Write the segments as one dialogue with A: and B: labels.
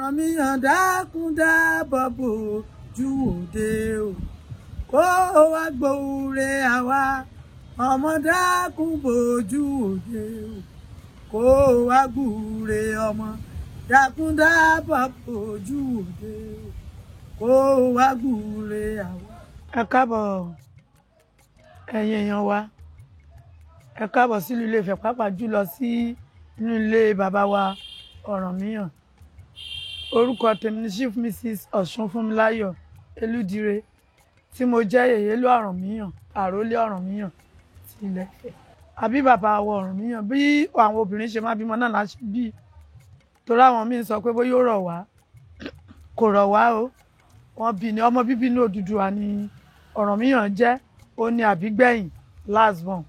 A: Ọ̀rànmíyàn dákun dábọ̀ bójú òde o, kó wá gbóore àwa ọmọ, dákun bójú òde o, kó wá gbúre ọmọ, dákun dábọ̀ bójú òde o, kó wá gbúre àwa. Ẹ káàbọ̀, ẹ̀yin èèyàn wa, ẹ káàbọ̀ sílùú Ilé-Ifẹ̀, pàápàá jùlọ sí inú ilé bàbá wa Ọ̀rànmíyàn. Orúkọ tèmi ni Chief Mrs Ọ̀ṣunfúnmiláyọ̀ Elúdire, tí mo jẹ́ yèyélú Ọ̀rànmíyàn, àrólé Ọ̀rànmíyàn ti Ilé Ifẹ̀. Àbí bàbá wa Ọ̀rànmíyàn, bí àwọn obìnrin ṣe máa bímọ náà láṣẹ bí, torí àwọn míín sọ pé bóyá ó rọ̀ wá, kò rọ̀ wá o. Wọ́n bí ní ọmọ bíbí inú Odùduwà ni Ọ̀rànmíyàn jẹ́. Ó ní àbígbẹ̀yìn, last born.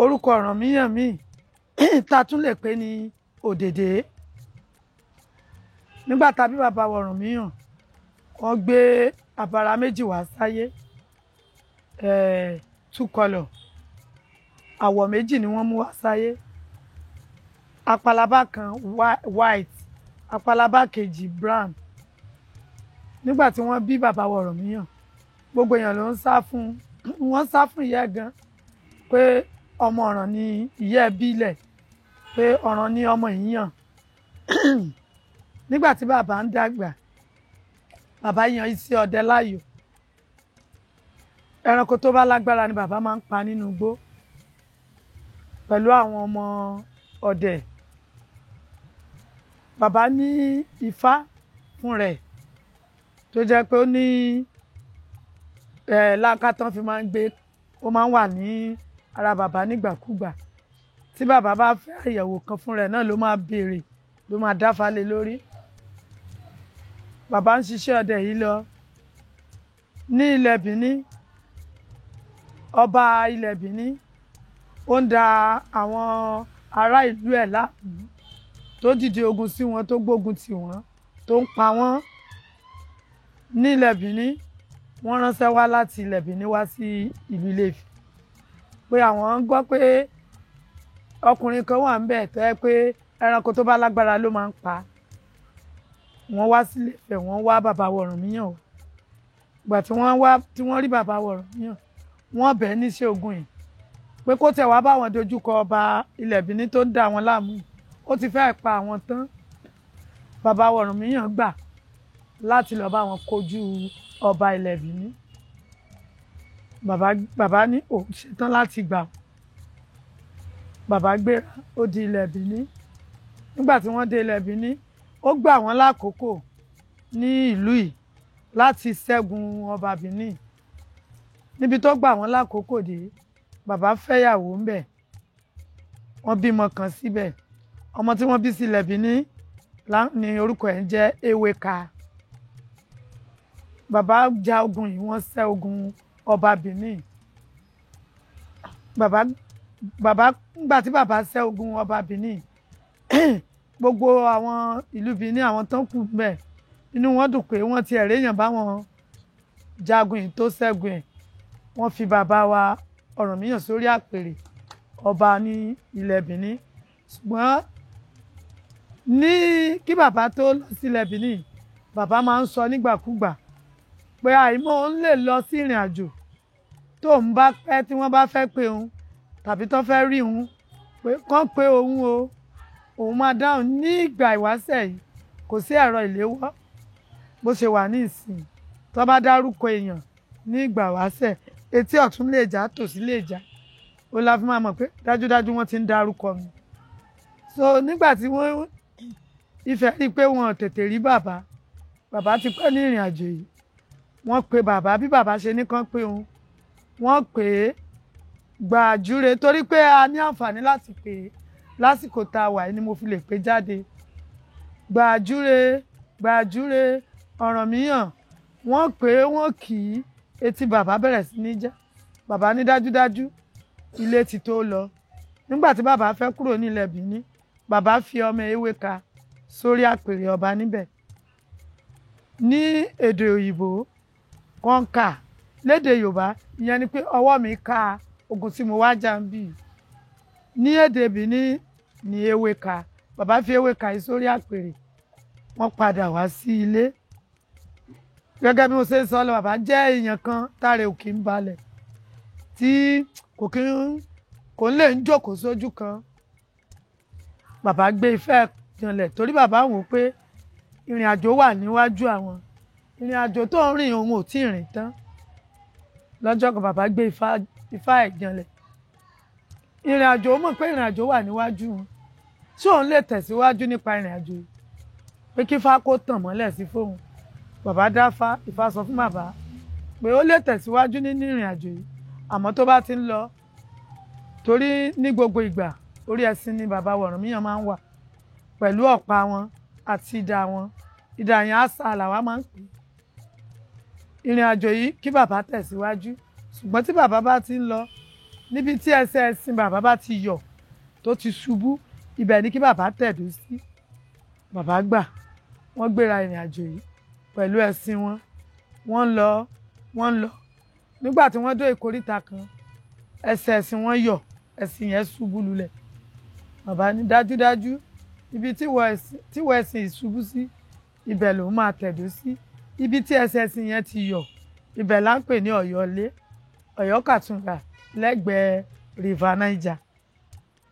A: Orúkọ Ọ̀rànmíyàn míì tá a tún lè pè ní Òdèdè. Nígbà tàbí bàbá Ọ̀rànmíyàn, wọ́n gbé abara méjì wá sáyé, two colour, àwọ̀ méjì ni wọ́n mú wá sáyé: apalaba kan white, apalaba kejì brown. Nígbà tí wọ́n bí bàbá Ọ̀rànmíyàn, gbogbo èèyàn ló ń sá fún wọ́n, sá fún ìyá ẹ̀ gan, pé ọmọ ọ̀ràn ni ìyá ẹ̀ bílẹ̀, pé ọ̀ràn ni ọmọ yìí yàn. Nígbà tí bàbá ń dàgbà, bàbá yan iṣẹ́ ọdẹ láàyò. Ẹranko tó bá lágbára ni bàbá máa ń pa nínú igbó pẹ̀lú àwọn ọmọ ọdẹ. Bàbá ní ifá fún rẹ̀, tó jẹ́ pé ó ní ẹ̀ lákàtàn fi máa ń gbé, ó máa ń wà ní ara bàbá nígbàkúgbà. Tí bàbá bá fẹ́ àyẹ̀wò kan fún rẹ̀ náà, ló máa béèrè, ló máa dáfá lé lórí. Bàbá ń ṣiṣẹ́ ọdẹ yìí lọ ní ilẹ̀ Bìíní. Ọba ilẹ̀ Bìíní, ó ń da àwọn ará ìlú ẹ̀ láàmú, tó dìde ogun sí wọn, tó gbógun tì wọ́n, tó ń pa wọ́n ní ilẹ̀ Bìíní. Wọ́n ránṣẹ́ wá láti ilẹ̀ Bìíní wá sí ìlú Ilé-Ifẹ̀ pé àwọn ń gbọ́ pé ọkùnrin kan wà ń bẹ̀ tó yẹ pé ẹranko tó bá lágbára ló máa ń pa. Wọ́n wá sílé Ifẹ̀, wọ́n wá bàbá Ọ̀rànmíyàn o. Ìgbà tí wọ́n wá, tí wọ́n rí bàbá Ọ̀rànmíyàn, wọ́n bẹ̀ ẹ́ níṣẹ́ ogun yìí, pé kó tẹ̀ wá báwọn dojúkọ ọba ilẹ̀ Bìíní tó ń dà wọ́n láàmú, ó ti fẹ́ẹ̀ pa àwọn tán. Bàbá Ọ̀rànmíyàn gbà láti lọ bá wọn kojú ọba ilẹ̀ Bìíní. Bàbá ní òun ṣetán láti gbà. Bàbá gbéra, ó di ilẹ̀ Bìíní. Nígbà tí wọ́n dé ilẹ̀ Bìíní, ó gbà wọ́n lákòókò ní ìlú yìí láti ṣẹ́gun ọba Bìíní. Níbi tó gbà wọ́n lákòókò dé, bàbá fẹ́yàwó ńbẹ̀, wọ́n bímọ kan síbẹ̀. Ọmọ tí wọ́n bí sí ilẹ̀ Bìíní ní orúkọ ẹ̀ ń jẹ́ Eweka. Bàbá ja ogun yìí, wọ́n ṣẹ́ ogun ọba Bìíní. Bàbá, nígbà tí bàbá ṣẹ́ ogun ọba Bìíní, gbogbo àwọn ìlú Bìíní, àwọn tán kù ńbẹ̀, inú wọn dùn pé wọ́n ti ẹ̀rẹ́ èèyàn báwọn jagun yìí tó ṣẹ́gun ẹ̀. Wọ́n fi bàbá wa Ọ̀rànmíyàn sórí àpèrè ọba ní ilẹ̀ Bìíní. Ṣùgbọ́n ní kí bàbá tó lọ sí ilẹ̀ Bìíní, bàbá máa ń sọ nígbàkúgbà pé àìmọ́ òun lè lọ sí ìrìn àjò, tó ń bá pẹ́, tí wọ́n bá fẹ́ pé òun tàbí tó fẹ́ rí òun, pé kán pé òun o, òun máa dáhùn. Ní ìgbà ìwáṣẹ̀ yìí, kò sí ẹ̀rọ ìléwọ́ bó ṣe wà ní ìsìn. Tó bá dárúkọ èèyàn ní ìgbà ìwáṣẹ̀, etí ọ̀tún lè já, tòsí lè já, ó la fi máa mọ̀ pé dájúdájú wọ́n ti ń dárúkọ mi. So nígbà tí wọ́n Ifẹ̀ rí i pé wọn ò tètè rí bàbá, bàbá ti pẹ́ ní ìrìn àjò yìí, wọ́n pe bàbá. Bí bàbá ṣe ní kán pé òun, wọ́n pè é gbàjúre, torí pé a ní àǹfààní láti pè é lásìkò tá a wà yìí ni mo fi lè pè jáde. Gbàjúre, gbàjúre Ọ̀rànmíyàn, wọ́n pè é, wọ́n kì í. Etí bàbá bẹ̀rẹ̀ sí ní já. Bàbá ní dájúdájú ilé ti tó lọ. Nígbà tí bàbá fẹ́ kúrò nílẹ̀ Bìíní, bàbá fi ọmọ Eweka sórí àpèrè ọba níbẹ̀. Ní èdè òyìnbó, conquer, lédè Yorùbá, ìyẹn ni pé ọwọ́ mi ká ogun tí mo wá jà ń bì. Ní èdè Bìíní ní Eweka, bàbá fi Eweka yìí sórí àpèrè. Wọ́n padà wá sí ilé. Gẹ́gẹ́ bí mo ṣe ń sọ lọ, bàbá jẹ́ èèyàn kan táre ò kí ń balẹ̀, tí kò kí ń kò ń lè ń jókòó sójú kan. Bàbá gbé ifá janlẹ̀ torí bàbá wò pé ìrìn àjò wà níwájú àwọn, ìrìn àjò tó ń rìn òun ò tí ì rìn tán. Lọ́jọ́ kan bàbá gbé ifá ẹ̀ janlẹ̀. Ìrìn àjò, ó mọ̀ pé ìrìn àjò wà níwájú wọn, tí òun lè tẹ̀síwájú nípa ìrìn àjò yìí, pé kí ifá kó tàn mọ́lẹ̀ sí fóun. Bàbá dáfá, ifá sọ fún bàbá pé ó lè tẹ̀síwájú nínú ìrìn àjò yìí, àmọ́ tó bá ti ń lọ, torí ní gbogbo ìgbà orí ẹṣin ni bàbá Ọ̀rànmíyàn máa ń wà pẹ̀lú ọ̀pá wọn àti idà wọn. Idà yẹn àṣà làwa máa ń pè é. Ìrìn àjò yìí kí bàbá tẹ̀síwájú, ṣùgbọ́n tí bàbá bá ti ń lọ níbi tí ẹsẹ̀ ẹṣin bàbá bá ti yọ̀ tó ti ṣubú, ibẹ̀ ni kí bàbá tẹ̀dó sí. Bàbá gbà, wọ́n gbéra ìrìn àjò yìí pẹ̀lú ẹṣin wọn. Wọ́n ń lọ, wọ́n ń lọ. Nígbà tí wọ́n dé ìkóríta kan, ẹsẹ̀ ẹṣin wọn yọ̀, ẹṣin yẹn ṣubú lulẹ̀. Bàbá ní dájúdájú ibi tí wọ́n ẹṣin yìí ṣubú sí, ibẹ̀ lòun máa tẹ̀dó sí. Ibi tí ẹsẹ̀ ẹṣin yẹn ti yọ̀, ibẹ̀ là ń pè ní Ọ̀yọ́lé, Ọ̀yọ́ Kàtúngà lẹ́gbẹ̀ẹ́ River Niger.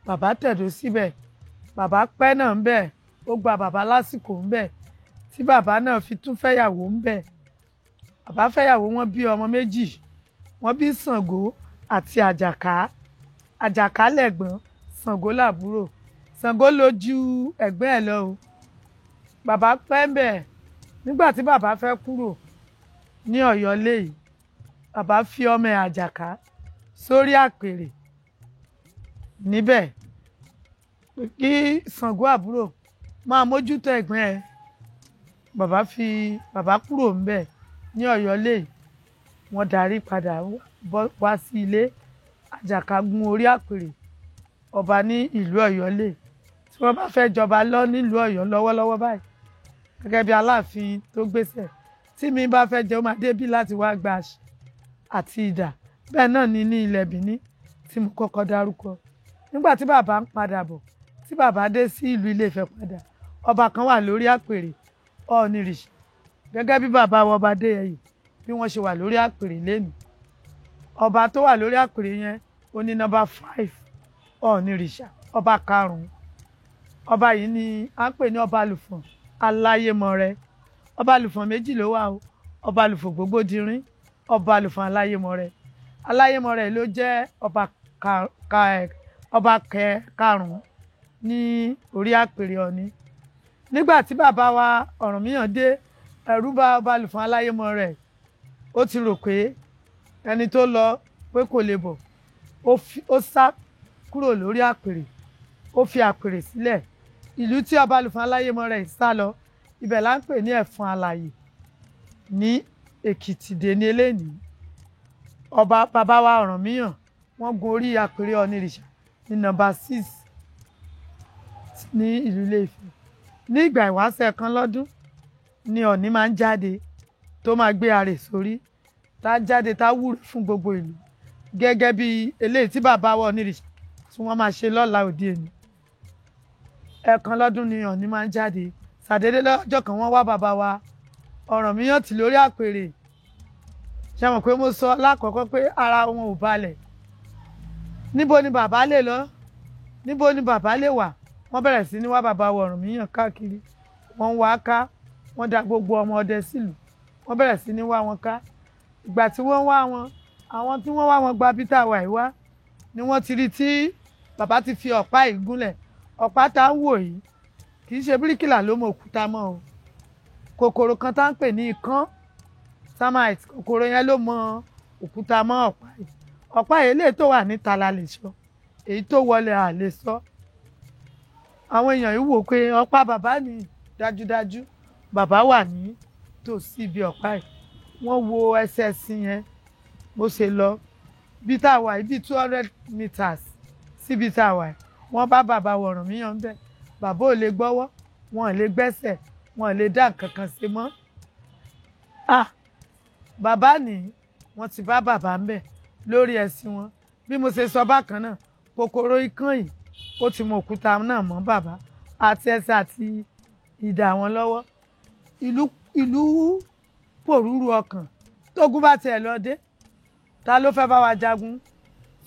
A: Bàbá tẹ̀dó síbẹ̀. Bàbá pẹ́ náà ń bẹ̀, ó gba bàbá lásìkò ń bẹ̀, tí bàbá náà fi tún fẹ́yàwó ń bẹ̀. Bàbá fẹ́yàwó, wọ́n bí ọmọ méjì. Wọ́n bí Ṣàngó àti Àjàká. Àjàká lẹ̀gbọ́n, Ṣàngó làbúrò. Ṣàngó ló ju ẹ̀gbọ́n ẹ̀ lọ o. Bàbá pẹ́ ń bẹ̀. Nígbà tí bàbá fẹ́ kúrò ní Ọ̀yọ́lé yìí, bàbá fi ọmọ ẹ̀ Àjàká sórí àpèrè níbẹ̀ kí Ṣàngó àbúrò máa mójútó ẹ̀gbọ́n ẹ̀. Bàbá fi bàbá kúrò ńbẹ̀ ní Ọ̀yọ́lé yìí, wọ́n darí padà wá sí ilé. Àjàká gun orí àpèrè ọba ní ìlú Ọ̀yọ́lé. Tí wọ́n bá fẹ́ jọba lọ nílùú Ọ̀yọ́ lọ́wọ́lọ́wọ́ báyìí, gẹ́gẹ́ bí Aláàfin tó gbéṣẹ̀, tí mi bá fẹ́ jẹ́, ó máa débí láti wá gba àṣẹ àti idà. Bẹ́ẹ̀ náà ni ní ilẹ̀ Bìní tí mo kọ́kọ́ dárúkọ. Nígbà tí bàbá ń padà bọ̀, tí bàbá dé sí ìlú Ilé-Ifẹ̀ padà, ọba kan wà lórí àpèrè, Ọọ̀nirìṣà, gẹ́gẹ́ bí bàbá wa ọba Adéyẹyè bí wọ́n ṣe wà lórí àpèrè lẹ́nu. Ọba tó wà lórí àpèrè yẹn ó ní nọ́mbà 5, Ọọ̀nirìṣà, ọba karùn-ún. Ọba yìí ni à ń pè ní ọba Àlùfọ̀n Aláyémọrẹ. Ọba Àlùfọ̀n méjì ló wà o, ọba Àlùfọ̀n Gbogboodirin, ọba Àlùfọ̀n Aláyémọrẹ. Aláyémọrẹ ló jẹ́ ọba karùn-ún ní orí àpèrè Ọọ̀ni. Nígbà tí bàbá wa Ọ̀rànmíyàn dé, ẹ̀rù bà ọba Àlùfọ̀n Aláyémọrẹ. Ó ti rò pé ẹni tó lọ pé kò lè bọ̀. Ó sá kúrò lórí àpèrè, ó fi àpèrè sílẹ̀. Ìlú tí ọba Àlùfọ̀n Aláyémọrẹ sá lọ, ibẹ̀ là ń pè ní Ẹ̀fọ̀n Alààyè ní Èkìtì dé ní eléyìí. Ọba bàbá wa Ọ̀rànmíyàn wọ́n gun orí àpèrè Ọọ̀nirìṣà ní nọ́mbà 6 ní ìlú Ilé-Ifẹ̀. Ní ìgbà ìwáṣẹ̀ kan lọ́dún ni Ọọ̀ni máa ń jáde tó máa gbé arè sórí, tá jáde tá wúre fún gbogbo ìlú, gẹ́gẹ́ bí eléyìí tí bàbá wa Ọọ̀nirìṣà tí wọ́n máa ṣe lọ́la òde òní. Ẹ̀ẹ̀kan lọ́dún ni Ọọ̀ni máa ń jáde. Ṣàdédé lọ́jọ́ kan wọ́n wá bàbá wa Ọ̀rànmíyàn tì lórí àpèrè. Ṣé mọ̀ pé mo sọ lákọ̀ọ́kọ́ pé ara wọn ò balẹ̀. Níbo ni bàbá lè lọ? Níbo ni bàbá lè wà? Wọ́n bẹ̀rẹ̀ sí ní wá bàbá wa Ọ̀rànmíyàn káàkiri. Wọ́n ń wá ká, wọ́n da gbogbo ọmọ ọdẹ sílùú. Wọ́n bẹ̀rẹ̀ sí ní wá wọn ká. Ìgbà tí wọ́n wá wọn, àwọn tí wọ́n wá wọn gba Peter wàyí wá ni wọ́n ti rí tí bàbá ti fi ọ̀pá yìí gúnlẹ̀. Ọ̀pá tá ń wò yìí kì í ṣe bíríkìlà ló mọ òkúta mọ́ o. Kòkòrò kan tá ń pè ní ikán, termite, kòkòrò yẹn ló mọ òkúta mọ́ ọ̀pá yìí. Ọ̀pá yìí eléyìí tó wà níta la lè sọ, èyí tó wọlé a lè sọ. Àwọn èèyàn yìí wò pé ọ̀pá bàbá ni, dájúdájú bàbá wà ní tòsí ibi ọ̀pá yìí. Wọ́n wo ẹsẹ̀ ẹṣin yẹn bó ṣe lọ bí tá a wà yìí, bí 200 meters síbi tá a wà yìí. Wọ́n bá bàbá Ọ̀rànmíyàn ńbẹ̀. Bàbá ò lè gbọ́wọ́, wọn ò lè gbẹ́sẹ̀, wọn ò lè dá nǹkan kan ṣe mọ́. Ah, bàbá ní wọ́n ti bá bàbá ńbẹ̀ lórí ẹṣin wọn. Bí mo ṣe sọ bákan náà, kòkòrò ikán yìí ó ti mọ òkúta náà mọ́ bàbá àti ẹsẹ̀ àti idà wọn lọ́wọ́. Ìlú pòrúurú ọkàn. Tógun bá tiẹ̀ lọ dé, ta ló fẹ́ bá wa jagun?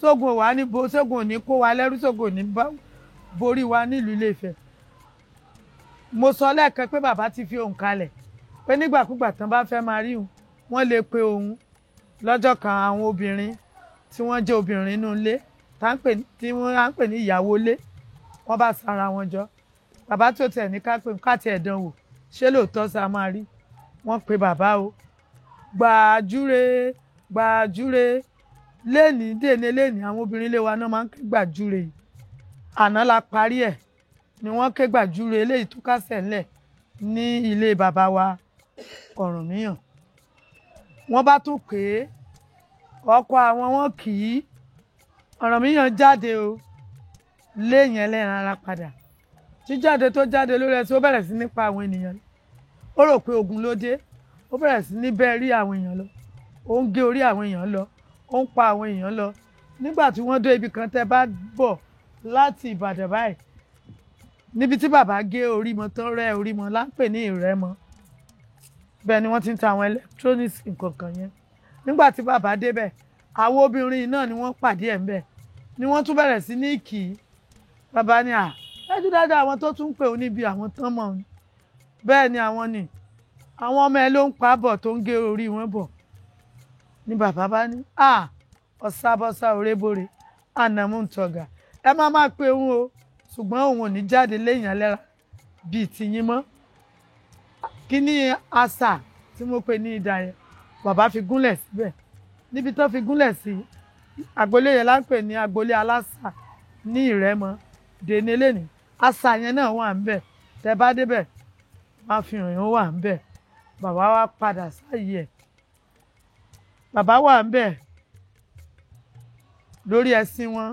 A: Sógun ò wá ní bo, sógun ò ní kó wa lẹ́rú, sógun ò ní borí wa nílùú Ilé-Ifẹ̀. Mo sọ lẹ́ẹ̀kan pé bàbá ti fi òun kalẹ̀ pé nígbàkúgbà tán bá fẹ́ máa rí òun, wọ́n lè pe òun. Lọ́jọ́ kan, àwọn obìnrin tí wọ́n jẹ́ obìnrin inú ilé tí wọ́n á ń pè ní ìyàwó ilé, wọ́n bá sara wọn jọ. Bàbá tó tiẹ̀ ní ká pé ká tiẹ̀ dán wò, ṣé lóòótọ́ sá máa rí? Wọ́n pe bàbá o. Gbàjúre, gbàjúre léèní dèní léèní, àwọn obìnrin ilé wa náà máa ń ké gbàjúre yìí. Àná la parí ẹ̀ ni wọ́n ké gbàjúre eléyìí tó kásẹ̀ ńlẹ̀ ní ilé bàbá wa Ọ̀rànmíyàn. Wọ́n bá tún pè é, ọkọ àwọn wọn kì í Ọ̀rànmíyàn jáde o léèyàn ẹlẹ́ran ara padà. Jíjáde tó jáde lórí ẹsẹ̀, ó bẹ̀rẹ̀ sí ní pa àwọn ènìyàn. Ó rò pé ogun ló dé, ó bẹ̀rẹ̀ sí ní bẹ́ẹ̀ rí àwọn èèyàn lọ, ó ń gé orí àwọn èèyàn lọ, ó ń pa àwọn èèyàn lọ. Nígbà tí wọ́n dé ibì kan, tẹ́ bá bọ̀ láti Ìbàdàn báyìí, níbi tí bàbá gé orí mọ tán, rẹ́ orí mọ láńpẹ̀ ní Ìrẹ́mọ, bẹ́ẹ̀ ni wọ́n ti ń ta àwọn electronics nǹkan kan yẹn. Nígbà tí bàbá débẹ̀, àwọn obìnrin náà ni wọ́n pàdé ẹ̀ ńbẹ̀, ni wọ́n tún bẹ̀rẹ̀ sí ní kì í. Bàbá ni à dájúdájú àwọn tó tún ń pè ó níbi àwọn tán mọ̀ ọ́n. Bẹ́ẹ̀ ni àwọn ni àwọn ọmọ ẹ ló ń pa bọ̀ tó ń gé orí wọn bọ̀. Ni bàbá bá ní à ọ̀sábọ́sá orébóre ànàmú ntọ̀gà, ẹ má má pe òun o, ṣùgbọ́n òun ò ní jáde léèyàn lẹ́ra bíi tiyín mọ́. Kí ni àṣà tí mo pè ní idà yẹn? Bàbá fi gúnlẹ̀ síbẹ̀. Níbi tó fi gúnlẹ̀ sí, agboolé yẹn la ń pè ní agboolé Alásà ní Ìrẹ́mọ dèní lẹ́ni. Àṣà yẹn náà wà ń bẹ̀, tẹ́ bá débẹ̀ máa fi hàn yín, ó wà ń bẹ̀. Bàbá wa padà sáyé ẹ̀, bàbá wà ń bẹ̀ lórí ẹṣin wọn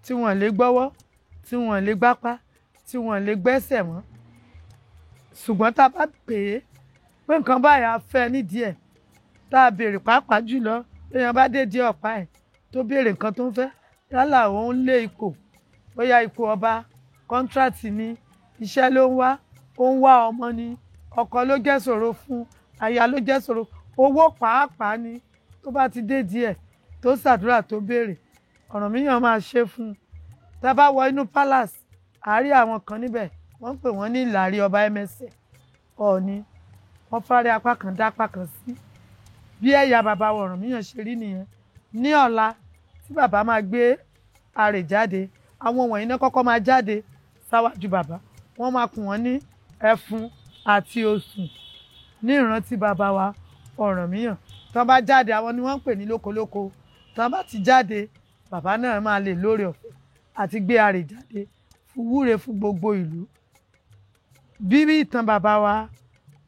A: tí wọ́n lè gbọ́wọ́, tí wọ́n lè gbápá, tí wọ́n lè gbẹ́sẹ̀ mọ́. Ṣùgbọ́n tá a bá pè é pé nǹkan báyìí a fẹ́ nídìí ẹ̀, tá a béèrè, pàápàá jùlọ èèyàn bá dé díẹ̀ ọ̀pá ẹ̀ tó béèrè nǹkan tó ń fẹ́, yálà òun lé ipò, bóyá ipò ọba, kọ́ńtrátì ni, iṣẹ́ ló ń wá, ó ń wá ọmọ ni, ọkọ ló jẹ́ ṣòro fún, aya ló jẹ́ ṣòro, owó pàápàá ni, tó bá ti dé díẹ̀ tó ṣàdúrà tó béèrè, Ọ̀rànmíyàn máa ṣe fún un. Tá a bá wọ inú palace, àárí àwọn kan níbẹ̀, wọ́n ń pè wọ́n ní Ìlàrí ọba MSA Ọọ̀ni. Wọ́n fárí apá kan dá apá kan sí. Bí ẹ̀yà bàbá Ọ̀rànmíyàn ṣe rí nìyẹn. Ní ọ̀la tí bàbá máa gbé arè jáde, àwọn wọ̀nyí náà kọ́kọ́ máa jáde sáwájú bàbá. Wọ́n máa kùn wọ́n ní ẹfun àti osùn ní ìrántí bàbá wa Ọ̀rànmíyàn. Tán bá jáde, àwọn ni wọ́n ń pè ní lókolóko. Tán bá ti jáde, bàbá náà máa lè lóore ọ̀fẹ́ àti gbé arè jáde fún wúre fún gbogbo ìlú. Bíbí ìtàn bàbá wa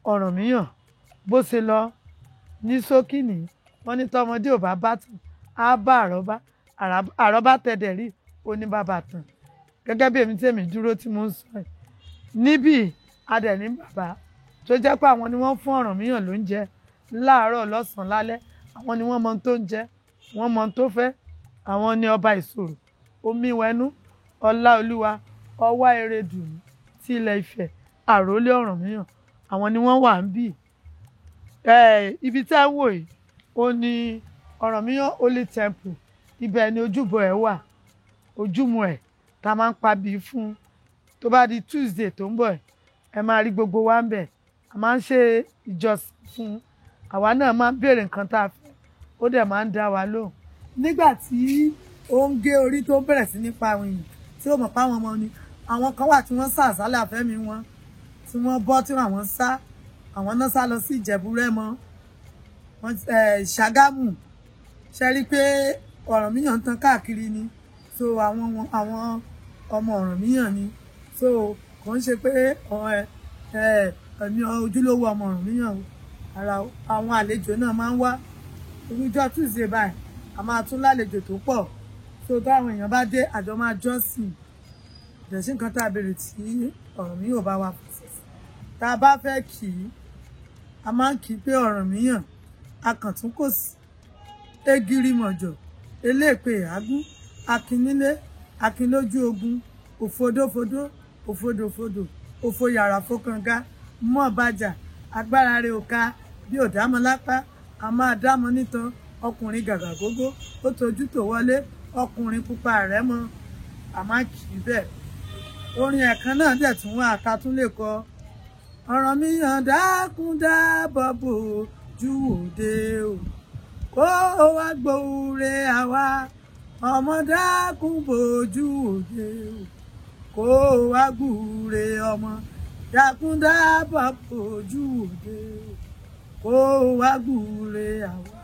A: Ọ̀rànmíyàn bó ṣe lọ ní ṣókí ní, wọ́n ní tọmọdé ò bá bá tàn, á bá àrọ́bá, àrọ́bá tẹ̀dẹ̀ rí oní bàbá tàn. Gẹ́gẹ́ bí èmi tèmi dúró tí mo ń sọ yìí níbí, adẹ̀ ní bàbá tó jẹ́ pé àwọn ni wọ́n fún Ọ̀rànmíyàn lóúnjẹ láàárọ̀, lọ́sàn-án, lálẹ́. Àwọn ni wọ́n mọ ohun tó ń jẹ, wọ́n mọ ohun tó fẹ́. Àwọn ni ọba ìṣòro omiwẹnú ọláolúwa ọwá erédùn tí ilẹ̀ Ifẹ̀, àròlé Ọ̀rànmíyàn. Àwọn ni wọ́n wà ń bì. Ibi tẹ́ ń wò yìí ó ní Ọ̀rànmíyàn Holy Temple. Ibẹ̀ ni ojúbọ ẹ̀ wà, ojúmọ̀ ẹ̀ tá a máa ń pa bíi fún. Tó bá di Tuesday tó ń bọ̀, ẹ máa rí gbogbo wa ń bẹ̀. A máa ń ṣe ìjọsìn fún. Àwa náà máa ń béèrè nǹkan tá a fẹ́, ó dẹ̀ máa ń dá wa lóhùn. Nígbà tí ó ń gé orí tó bẹ̀rẹ̀ sí nípa àwọn èèyàn tí ó mọ̀ pé àwọn ọmọ ni, àwọn kan wà tí wọ́n sá àsálà fẹ́mi wọn, tí wọ́n bọ́, tí àwọn sá, àwọn náà sá lọ sí Ìjẹ̀bú Rẹ́mọ, Ṣàgámù. Ṣe rí i pé Ọ̀rànmíyàn ń tan káàkiri ni? So àwọn ọmọ Ọ̀rànmíyàn ni. So kò ń ṣe pé ẹ̀mí ojúlówó ọmọ Ọ̀rànmíyàn o. Ara àwọn àlejò náà máa ń wá orújọ́ Tuesday báyìí, a máa tún lálejò tó pọ̀. So táwọn èèyàn bá dé, àjọ máa jọ́sìn. Ìdẹ̀sí nǹkan tá a béèrè tí Ọ̀rànmíyàn ò bá wa fèsì. Tá a bá fẹ́ kì í, a máa ń kì í pé Ọ̀rànmíyàn akàntún kò sí, egirimọ̀jọ̀, eléèpé àágún, akínílé, akínlójú ogun, òfodófodó, òfodòfodò, òfo yàrá fókànga, mọ́ bàjà, Agbára rẹ̀ ò ká bí ò dámọ lápá, a máa dámọ nítan. Ọkùnrin gàgà gógó, ó tojú tò wọlé, ọkùnrin pupa rẹ̀ mọ, a máa kì í bẹ́ẹ̀. Orin ẹ̀kan náà dẹ̀ tún wà ká tún lè kọ. Ọ̀rọ̀ mi yàn dákun dábọ̀ bò ju òde o, kó o wá gbòòrè àwa. Ọmọ dákun bójú òde o, kó o wá gbúre ọmọ. Dákun dábọ̀ bójú òde o, kó o wá gbúre àwa.